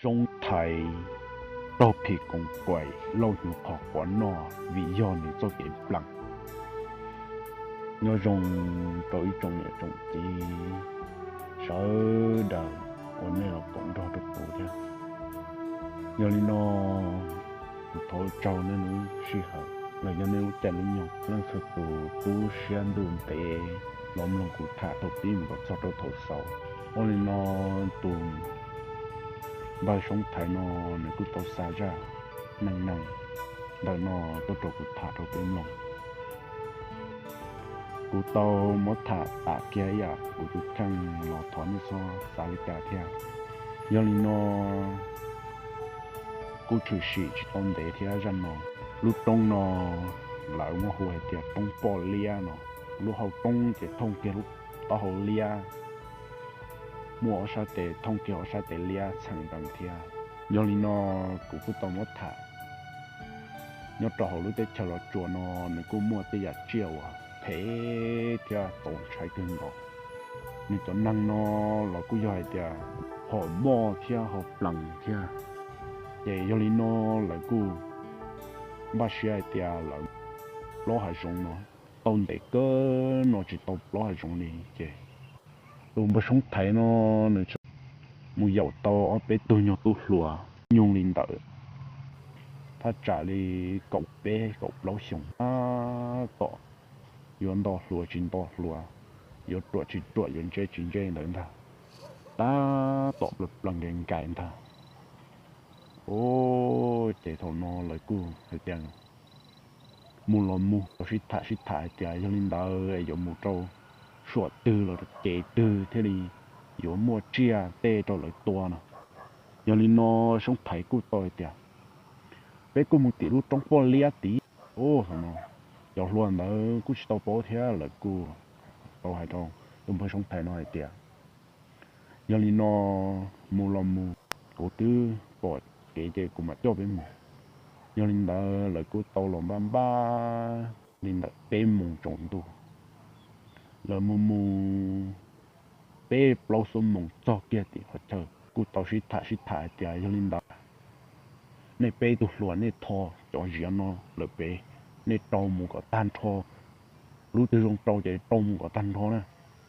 Soob Thaiv raug phim koom kuaim lauj hnyuv qhov quav noj vim yog nws txoj kev plees. Nyob zoo rau ib tsoom niam tsoom txiv sawv daws uas nej los koom nrog rau kuv thiab. Yog li no, kuv thov tsaug nej lub sij hawm los yog nej lub caij lub nyoog, leej txhua tus tu siab ntuj ntev los mloog kuv tham thaum pib mus kom txog rau thaum xaus. Ua li no, tus npawg Soob Thaiv no nws kuj tau xa zaj neej neeg ntawm no tuaj rau kuv tham rau peb mloog. Kuv tau muab tham tas kiag ib yam kuv tus kheej los thov nej txhob xav li cas thiab. Yog li no, kuj tshwm sim tsis tau ntev thiab zaj no. Lub roob no lawv muab hu hais tias roob poj liab no. Lub hau roob ces thooj kiag lub taub hau liab, muaj ob sab tes thooj kiag ob sab tes liab txheem ntees thiab. Yog li no, kuv kuj tau muab tham nyob rau hauv lub teb chaws Los Tsuas no, nws kuj muaj tej yam tsiaj uas phem thiab txaus ntshai kawg nkaus. Nws cov neeg no los kuj yog hais tias ho moj thiab ho plees thiab. Ces yog li no, lawv kuj npaj siab hais tias lawv plob hav zoov no tau ntev kawg no tsis tau plob hav zoov li. Ces tus npawg Soob Thaiv no nws mus yaum tau ob peb tug nyuag tub hluas nyoog li ntawd, thaj tsam li kaum peb kaum plaub xyoos, tab tom yuav nto hluas tsis nto hluas, yuav ruam tsis ruam, yuav ntse tsis ntse ntawd ntag, tab tom plees plees nkais nkais ntag. Ces thaum no lawv kuj hais tias mus los mus, tau sib tham sib tham hais tias yog li ntawd yuav mus rau suam twg los rau kev twg thiaj li yuav muaj tsiaj tej rau lawv tua no. Yog li no, Soob Thaiv kuj tau hais tias peb kuj mus tim lub roob poj liab tid. Thaum no cov hluas ntawd kuj tsis tau paub thiab, lawv kuj tau hais rau tus npawg Soob Thaiv no hais tias yog li no, mus los mus, kuv twb pom kev ces kuv mam coj peb mus. Yog li ntawd lawv kuj tau los npaj npaj li ntawm peb moos tsaus ntuj, lawv mus mus peb plaub xuab moos txog kiag tim qhov chaw, kuj tau sib tham sib tham hais tias yog li ntawd nej peb tug hluas nej tho cov ziav no lawm pem, nej rau mus kom tag nrho. Lub twg zoo rau ces rau mus kom tag nrho na,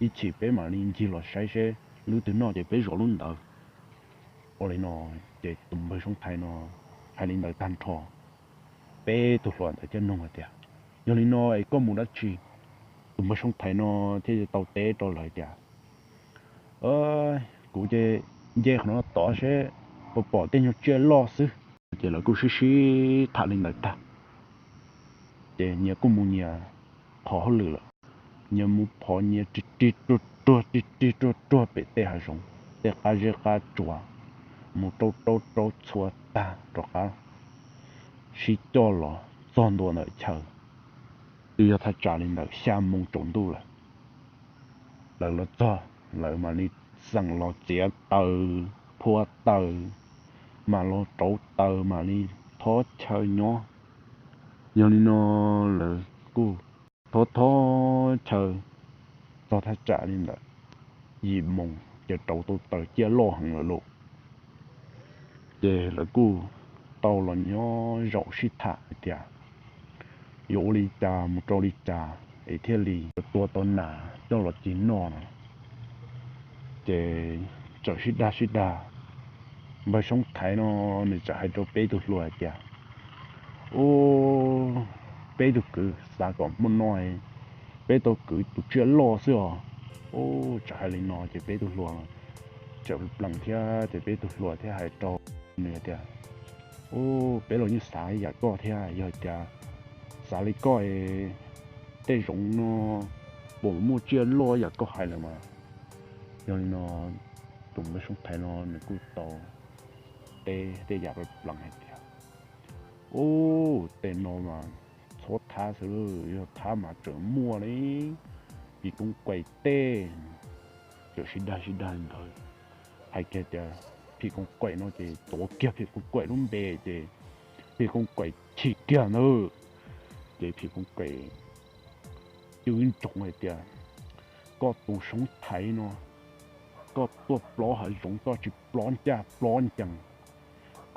ib chim peb mam li ncig los saib seb lub twg noj ces peb zov lub ntawd. Ua li no, ces tus npawg Soob Thaiv no hais li ntawd tag nrho, peb tug hluas ntawd thiaj nug hais tias yog li no es koj mus dab tsi? Tus npawg Soob Thaiv no thiaj tau teb rau lawv hais tias kuv ces nce qhov no tod seb puas pom tej nyuag tsiaj loj xwb. Ces lawv kuj sib sib tham li ntawd tag, ces nyias kuj mus nyias qhov hauj lwm lawm. Nyias mus phov nyias rig rig ruag ruag rig rig ruag ruag pem tej hav zoov, tej qab zeb qab tsua, mus rau rau rau txhua tag rov qab sib coj los txog ntua ntawm chaw. Twb yog thaj tsam li ntawm xya moos tsaus ntuj lawm, lawv los txog, lawv mam li xeem los txiav taws, phua taws, mam los rauv taws, mam li thob chaw nyob. Yog li no, lawv kuj thob thob chaw txog thaj tsam li ntawm yim moos ces rauv tau taws ciaj loj heev lawm lauj. Ces lawv kuj tau los nyob zaum sib tham hais tias yuav ua li cas mus rau li cas es thiaj li tua tau nas coj los ci noj no. Ces txawm sib dag sib dag, npawg Soob Thaiv no nws txawm hais rau peb tug hluas hais tias, Ub, peb tug kwv, xav kom muaj no, peb tau kwv tus tsiaj loj xwb os. Ub, txawm hais li no ces peb tug hluas txawm plees thiab, ces peb tug hluas thiaj hais rau nws hais tias, Ub, peb los yeej xav yam koj thiab, yog tias xav li koj es tej zoov no puas muaj tsiaj loj yam koj hais lawm mas. Yog li no, tus npawg Soob Thaiv no nws kuj tau teb tej yam plees hais tias, Ub, tej no mas txhob thab xwb, yog thab mas tseem muaj li phim kooj kuaim tej. Txawm sib dag sib dag li ntawd, hais kiag tias phim kooj kuaim no ces tuav kiag phim kooj kuaim lub npe ces phim kooj kuaim chim kiag ntawd. Ces phim kooj kuaim cw ib ntsoov hais tias, Koj tus Soob Thaiv no, koj tuaj plob hav zoov koj tsis plob ncaj plob ncees,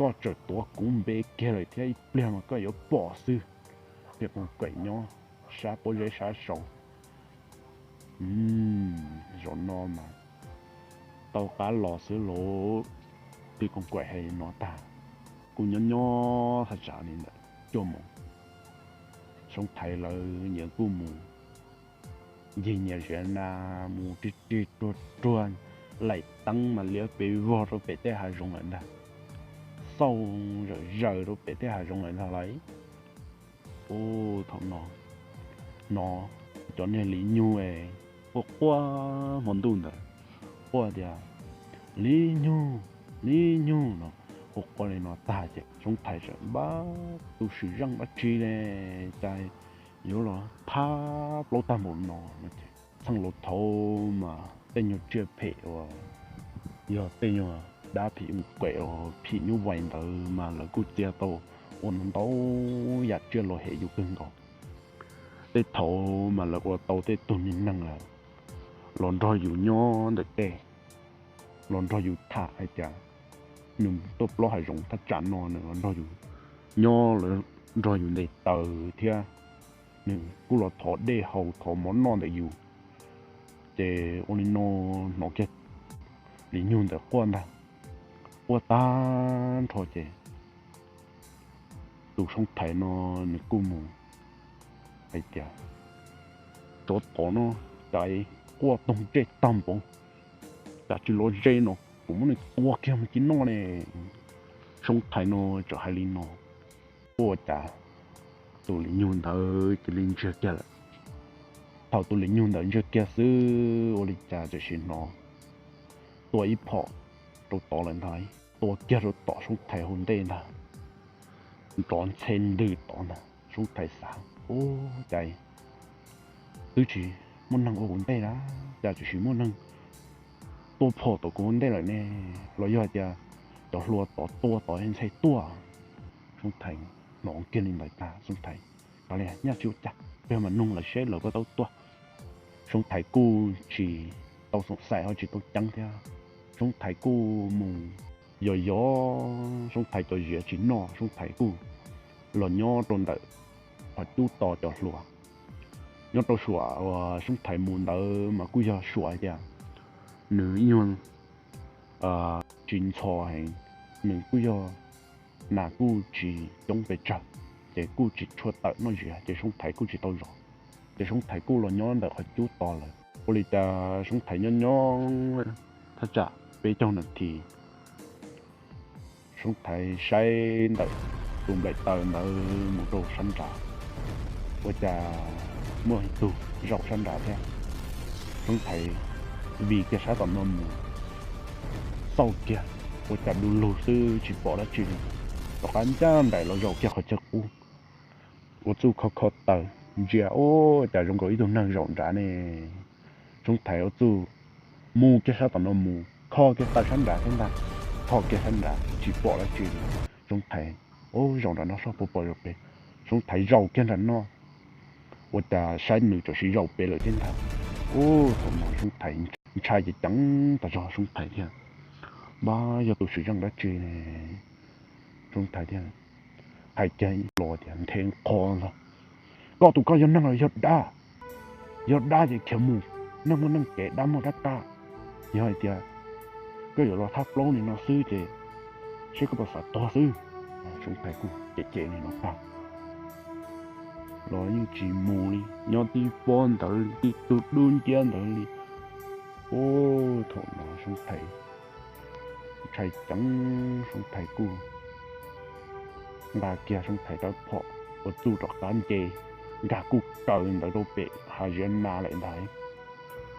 koj tseem tuav kuv npe kiag lawm thiab, ib pliag mas koj yuav pom xwb. Pim Koos Kaim nyob sab pob zeb sab saud. Zaum no mas tau qab los xwb lauj. Pim Koos Kaim hais li no tag, kuj nyob nyob thaj tsam li ntawm cuaj moos, Soob Thaiv lawv nyias kuj mus ncig nyias ziab na, mus rig rig ruag ruag, laim teeb mas liab pes vog rau pem tej hav zoov lawm ntag, xauj zawm zaws rau pem tej hav zoov lawm ntag lauj. Ub, thaum no, no cov niag li nyug quaj quaj hmo ntuj ntawd, quaj tias, Li nyug, li nyug no, quaj quaj li no tag ces Soob Thaiv txawm npaj tus swm zeej dab tsi ne, cas yuav los phab plaub tag npaum no no ces txheej laus thaud mas tej nyuag tsiaj phem uas yog tej nyuag dab phim Koos Kaim uas phim nyuj vais ntawd mas lawv kuj txia tau ua ntau yam tsiaj los hem yus kawg nkaus. Tej thaud mas lawv ua tau tej tug niag neeg los nrog yus nyob ntawm tej, los nrog yus tham hais tias nws tuaj plaub hav zoov thaj tsam no nws los nrog yus nyob, nrog yus ntes taws thiab nws kuj los thov dej haus thov mov noj ntawm yus. Ces ua li no hnov kiag li nyug ntawd quaj ntag, quaj tag nrho ces tus Soob Thaiv no nws kuj mus hais tias, Tsov tom no cas quaj toog ntsej tag npaum, cas tsis los ze no, kuv muab nws tua kiag mus ci noj ne. Soob Thaiv no txawm hais li no, ua cas tus li nyug ntawd cia li ntsiag kiag lawm. Thaum tus li nyug ntawd ntsiag kiag xwb ua li cas txawm sim hnov tua ib phom rau tod lawm ntag, tua kiag rau tom Soob Thaiv hauv ntej ntag, nrov ntxhe ntws tod ntag. Soob Thaiv xav, Ub, cas twb tsis muaj neeg ua kuv ntej na, cas txawm sim muaj neeg tua phom tom kuv hauv ntej lawm ne? Los yog tias cov hluas tod tua tod ntxhe tuaj? Soob Thaiv hnov kiag li ntawd tag Soob Thaiv, Kav liam, nyaj tsis ua cas, peb mam nug lawv seb lawv puas tau tuaj. Soob Thaiv kuj tsis tau xoom xaim ho tsis tau ceeb thiab. Soob Thaiv kuj mus yos yos, Soob Thaiv cov ziav tsis noj, Soob Thaiv kuj los nyob rau ntawm qhov cub tos cov hluas. Nyob rau suam uas Soob Thaiv mus ntawd mas kuj yog suam hais tias nws ib nyuag tsis ntxhov heev, nws kuj yog nas kuj tsis coob pes tsawg, ces kuj tsis tshua tawm noj ziav ces Soob Thaiv kuj tsis tau zov. Ces Soob Thaiv kuj los nyob ntawm qhov cub tos lawm. Ua li cas Soob Thaiv nyob nyob thaj tsam peb caug nas this, Soob Thaiv saib ntawm tus nplaim taws ntawd mus rau sab nrad, ua cas muaj ib tug zaum sab nrad thiab. Soob Thaiv vij kiag sab tom no mus xauj kiag, ua cas du lug xwb tsis pom dab tsi li. Tom qab ncaj nraim los zaum kiag qhov chaw qub, ua txuj kho kho taws ntsia, ua cas zoo nkaus ib tug neeg zaum nrad ne. Soob Thaiv ua txuj mus kiag sab tom no mus kho kiag taws sab nrad thiab ntag, kho kiag sab nrad tsis pom dab tsi li. Soob Thaiv, Ub, zaum nram no soj puas pom zaum pem. Soob Thaiv zaum kiag nram no, ua cas saib nws tam sim zaum pem lawm thiab ntag. Ub, thaum no Soob Thaiv ntshai ceev ceev tas zog Soob Thaiv thiab, Npab, yog tus swm zeej dab tsi ne? Soob Thaiv thiaj hais kiag los tias, Nthe qho ntag, koj tus koj yog neeg los yog dab? Yog dab ces khiav mus, neeg muaj neeg kev, dab muaj dab qab. Yog hais tias koj yuav los thab plaub li no xwb ces seb koj puas xav tuag xwb. Soob Thaiv kuj cem cem li no tag los yeej tsis mus li, nyob tib pob ntawd li, tib tug dub nciab ntawd li. Ub, thaum no Soob Thaiv ntshai ceev, Soob Thaiv kuj nqa kiag Soob Thaiv rab phom ua txuj rov qab nce, nkag kuj kaws ntawd rau pem hav ziav na lawm ntag.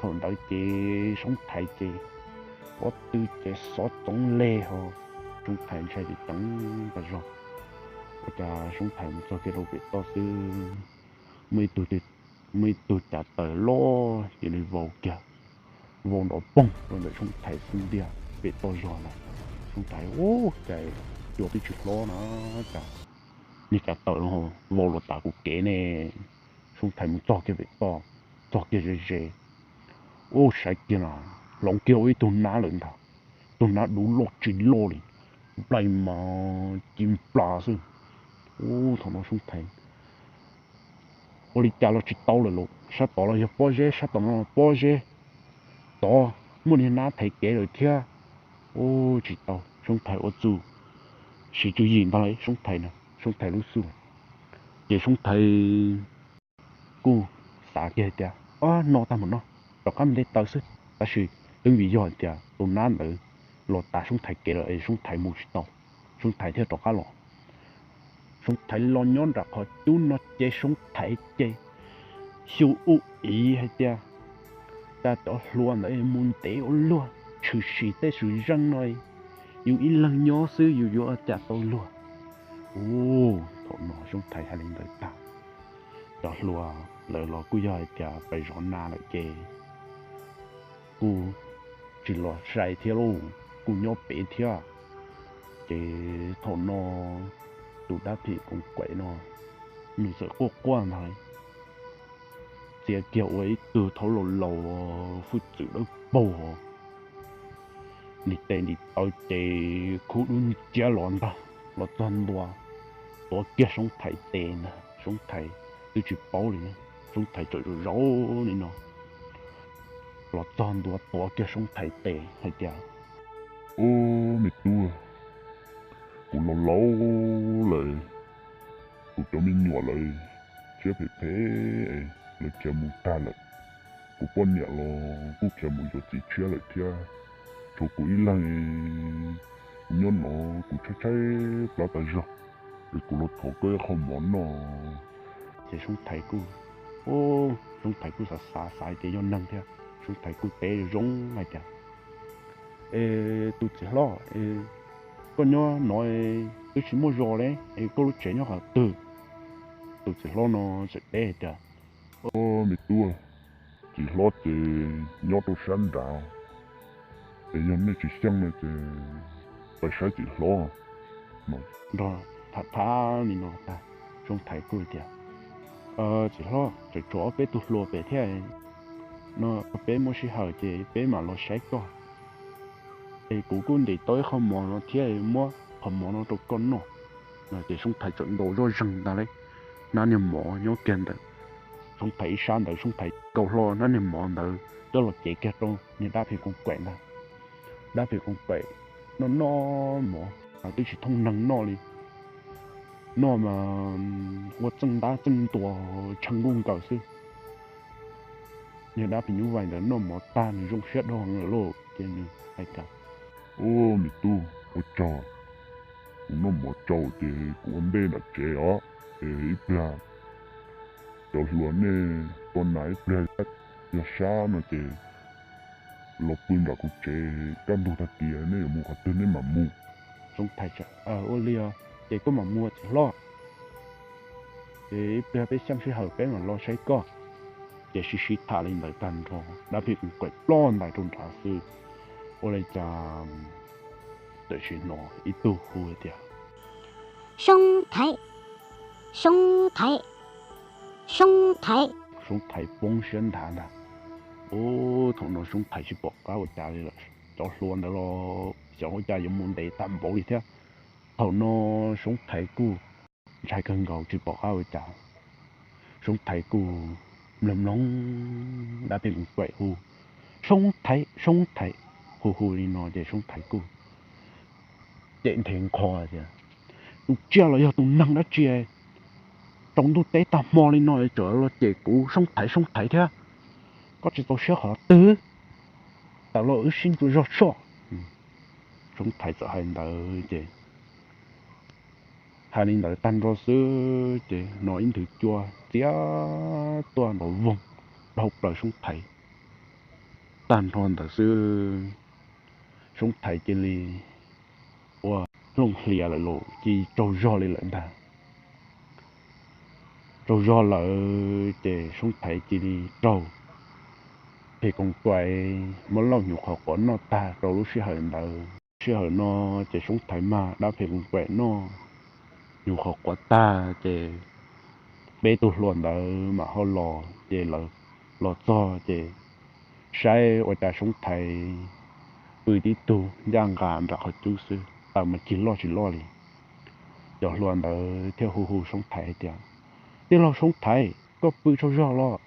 Thaum ntawd ces Soob Thaiv ces pob tw ces xov txoov leg ho, Soob Thaiv ntshai ceev ceev tas zog. Ua cas Soob Thaiv mus txog kiag rau pem toj xwb, muaj ib tug, muaj ib tug cav taws loj cia li vau kiag, vau nrov poog rau ntawm Soob Thaiv xub ntiag pem toj zog ntag. Soob Thaiv, Ub, cas cua twb tsis hlob na, cas niag cav taws no vau los tav kuv kev ne? Soob Thaiv mus txog kiag pem toj, txog kiag ze ze, ub, saib kiag na, hloov kiag ua ib tug nab lawm ntag. Tug nab dub loj tsis loj li, nplaig mas ci nplas xwb. Ub, thaum no Soob Thaiv ua li cas los tsis tau lawm lauj, sab tod los yog pob zeb, sab tom no los pob zeb, tod muaj niag nab thev kev lawm thiab. Ub, tsis tau, Soob Thaiv ua txuj siv tswv yim ntag lauj, Soob Thaiv na, Soob Thaiv lub xub. Ces Soob Thaiv kuj xav kiag hais tias, Ob, no tag mus no, rov qab mus nte taw xwb. Tab sis twb vim yog hais tias tus nab ntawd los tav Soob Thaiv kev lawm es Soob Thaiv mus tsis tau, Soob Thaiv thiaj rov qab los. Soob Thaiv los nyob nram qhov cub no ces Soob Thaiv ces xyu ub iv hais tias, Cas cov hluas ntawd mus ntev ua luaj, tshwm sim tej swm zeej no, yus ib leeg nyob xwb yus yuav ua cas tau luag. Ub, thaum no Soob Thaiv hais li ntawd tag, cov hluas lawv los kuj yog hais tias pais zov nas lawm ces kuj tsis los sai thiab lauj, kuj nyob pem thiab. Ces thaum no tus dab phim koos kaim no nws txawm quaj quaj ntag, txia kiag ua ib tug thaub laus laus, hwj txwm dawb paug, ntim tes ntim taw ces khub dub nciab los ntag, los txog ntua tuav kiag Soob Thaiv tes ntag. Soob Thaiv twb tsis paub li, Soob Thaiv tseem zaum zaum li no los txog ntua tuav kiag Soob Thaiv tes hais tias, Ub, me tub, kuv laus laus lawm, kuv cov me nyuam lawv siab phem phem, lawv khiav mus tag lawm. Kuv poj niam los kuj khiav mus yuav txiv tshiab lawm thiab, tshuav kuv ib leeg. Kuv nyob no kuv tshaib tshaib plab tas zog, es kuv los thov koj ib qho mov noj. Ces Soob Thaiv kuj, Soob Thaiv kuj xav xav xav tias yog neeg thiab, Soob Thaiv kuj teb zoo hais tias, Es tus txiv hlob, koj nyob no twb tsis muaj zos li, es koj lub tsev nyob qhov twg? Tus txiv hlob no txawm teb hais tias, Ob, me tub, txiv hlob ces nyob rau sab nrad, es yog nej tsis xyeej no ces pais saib txiv hlob no. Nrog tham tham li no tag, Soob Thaiv kuj tias, Txiv hlob, tseem tshuav ob peb tug hluas pem thiab no, peb muaj sij hawm ces peb mam los saib koj. Es kuv kuj ntim tau ib qho mov no thiab, muab qhov mov no rau koj noj. Ces Soob Thaiv tseem ntaus zoj zeeg ntag lauj, hnab niag mov nyob kiag ntawm Soob Thaiv ib sab ntawd, Soob Thaiv kaus hlo hnab niag mov ntawd coj los cev kiag rau niag dab phim koos kaim ntag. Dab phim koos kaim noj noj mov mas twb tsis thooj neeg noj li, noj mas ua txeej ntab txeej ntuas tshee nkuj nkaws xwb. Niag dab phim nyuj vais ntawd noj mov tag nws zoo siab dhau heev lawm lauj, ces nws hais tias, Ub, me tub, ua tsaug, kuv noj mov tsau ces kuv ua ntej nram tsev os, es ib pliag cov hluas nej tua nas ib pliag yog sab no ces los pw nram kuv tsev, kaj ntug tag kis nej yuav mus qhov twg nej mam mus. Soob Thaiv, Ua li os, ces koj mam mus txiv hlob, ces ib pliag peb xyeej sij hawm peb mam los saib koj. Ces sib sib tham li ntawd tag nrho, dab phim koos kaim ploj ntais rau nrad xwb, ua li cas txawm sim hnov ib tug hu tias, Soob Thaiv, Soob Thaiv, Soob Thaiv. Soob Thaiv poob siab nthav ntag. Ub, thaum no Soob Thaiv tsis pom qab ua cas li lawm, cov hluas ntawd los xyov ua cas yuav mus ntev tag npaum li thiab. Thaum no Soob Thaiv kuj ntshai kawg nkaus tsis pom qab ua cas. Soob Thaiv kuj mloog mloog dab phim koos kaim hu, Soob Thaiv, Soob Thaiv, hu hu li no ces Soob Thaiv kuj cem nthe nqho tias, Tus tsiaj los yog tus neeg dab tsi, tsaus ntuj teb tag hmo li no tseem los cem kuv Soob Thaiv, Soob Thaiv thiab? Koj tsis txaus siab qhov twg? Tawm los wb sib ntsuas zog soj. Soob Thaiv txawm hais ntawd ces hais li ntawd tag nrho xwb ces hnov ib nthwv cua txias tuaj nrov voog dhau plaws Soob Thaiv. Tag nrho ntawd xwb, Soob Thaiv cia li ua looj hlias lawm los cia li tsaug zog li lawm ntag. Tsaug zog lawm ces Soob Thaiv cia li raug phim koos kaim muab lauj hnyuv qhov quav noj tag rau lub sij hawm ntawd. Sij hawm no ces Soob Thaiv mag dab phim koos kaim noj hnyuv qhov quav tag ces peb tug hluas ntawd mam ho los ces lawv los txog ces saib ua cas Soob Thaiv pw tib tug ncaj nqa nram qhov cub xwb. taws mas cig loj tsis loj li. Cov hluas ntawd thiaj hu hu Soob Thaiv hais tias, Tij laug Soob Thaiv, koj pw tsaug zog los?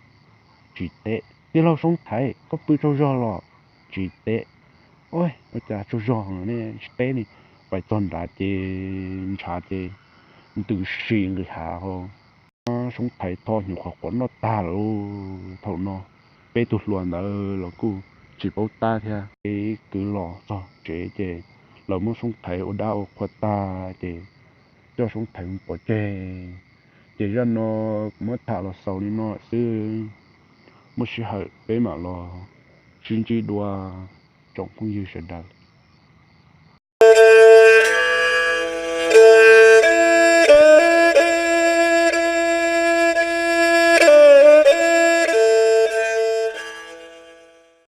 Tsis teb. Tij laug Soob Thaiv, koj pw tsaug zog los? Tsis teb. Ua cas tsaug zog ne, tsis teb li. Pais txog nrad ces ntshav ces ntws si nqis hav ho. Soob Thaiv tho hnyuv qhuav quav noj tag lawm. Thaum no peb tug hluas ntawd los kuj tsis paub tab thiab. Peb kwv los txog tsev ces lawv muab Soob Thaiv ua dab ua qhua tag ces coj Soob Thaiv mus pov tseg. Ces zaj no kuv muab tham los xaus li no xwb. Muaj sij hawm peb mam los sib ntsib dua, tsoom phooj ywg sawv daws.